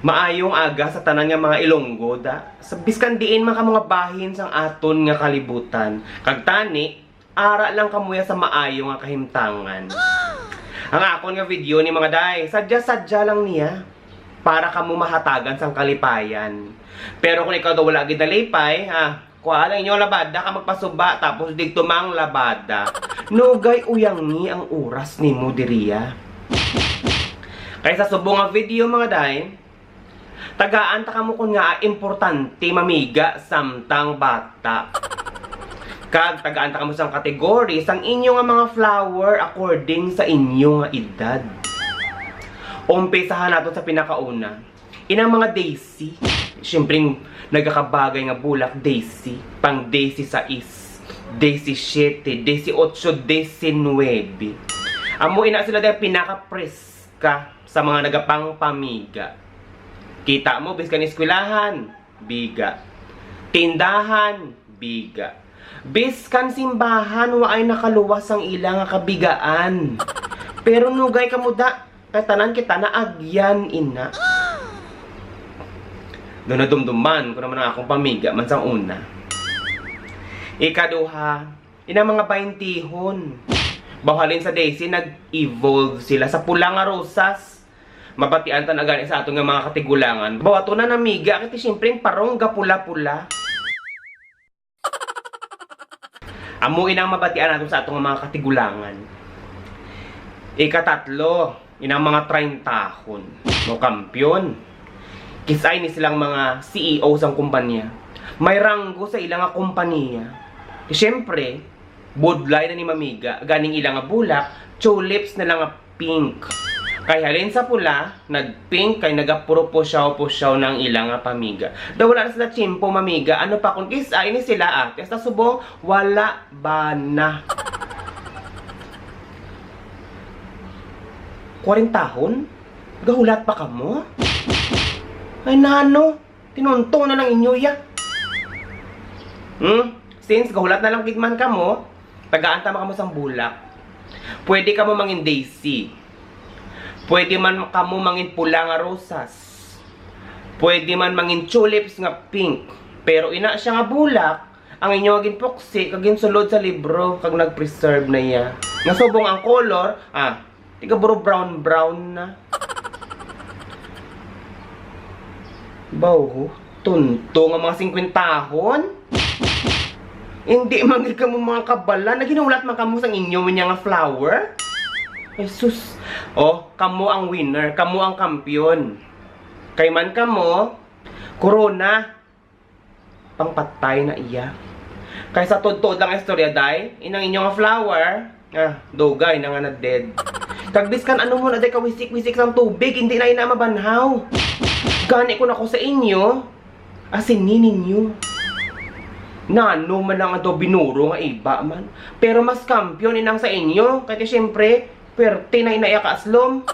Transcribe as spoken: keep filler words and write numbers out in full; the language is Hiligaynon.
Maayong aga sa tanan nga mga Ilonggo, da. Sa biskan diin man kamo nga bahin sang aton nga kalibutan. Kag tani, ara lang kamo ya sa maayo nga kahimtangan. Ang akon nga video ni mga day, sadya-sadya lang niya para kamo mahatagan sang kalipayan. Pero kung ikaw daw wala gid nalipay, ha, kuha lang inyo labada ka magpasuba tapos digto mang labada. Nugay uyangi ang oras nimo diriya. Kay sa subong nga video, mga day, tagaan ta kamo kon nga importante mamiga samtang bata. Kag tagaan ta kamo sang category sang inyo nga mga flower according sa inyo nga edad. Umpisahan naton sa pinakauna. Inang mga daisy. Siyempre, nagakabagay nga bulak, daisy. Pang daisy sais, daisy siete, daisy ocho, daisy nuebe. Amo ina sila dahil pinaka-preska sa mga nagapangpamiga. Kita mo, biskan eskwelahan, biga. Tindahan, biga. Biskan simbahan, waay nakaluwas ang ila nga kabigaan. Pero nugay kamo da, kay tanan kita naagyan ina. Do nadumduman ko naman ang akong pamiga man sang una. Ikaduha, inang mga baintihon. Bawhalin sa daisy, nag-evolve sila sa pula nga rosas. Mabatian ta na gani sa aton nga mga katigulangan. Bawato na namiga, kay siyempre, parong gapula-pula. Amo inang mabatian nato sa ato nga mga katigulangan. Ikatatlo, inang mga traintahon, no, kampiyon. Kisay ni silang mga C E O sang kumpanya. May ranggo sa ila nga kompanya. Siyempre, budlay na ni mamiga, ganing ila nga bulak, tulips na lang nga pink. Kay halin sa pula, nag-pink kay nagapuro pusyaw-pusyaw na ang ila nga pamiga. Daw wala na sila tiyempo mamiga. Ano pa kung kisay ni sila, ate? Sa subong, wala ba na? Kwarentahon? Gahulat pa kamo? Ay, nano? Tinunto na lang inyo, ya. Hmm? Since gahulat na lang gid man kamo, tagaan ta man kamo sang bulak. Pwede kamo mangin daisy. Pwede man kamo mangin pula nga rosas. Pwede man mangin tulips nga pink. Pero ina siya nga bulak, ang inyo nga ginpuksi kag ginsulod sa libro kag nag-preserve na iya. Nga subong ang color, ah, tiga buro brown-brown na. Baw, tunto nga mga singkwentahon. Hindi man gid kamo mga kabala. Naghinulat man kamo sang inyo niya nga flower. Ay, sus. Oh, kamo ang winner. Kamo ang kampiyon. Kay man kamo, corona. Pangpatay na iya. Kay sa tuod-tuod lang istorya, day, inang inyo nga flower, ah, dugay na nga na-dead. Kag biskan ano mo na, day, kawisik-wisik sang tubig, hindi na ina mabanhaw. Gani ko na ko sa inyo, asini ninyo. Nano man lang ato binuro nga iba man. Pero mas kampiyon inang sa inyo, kay siyempre, pwerte na ina iya kaaslom.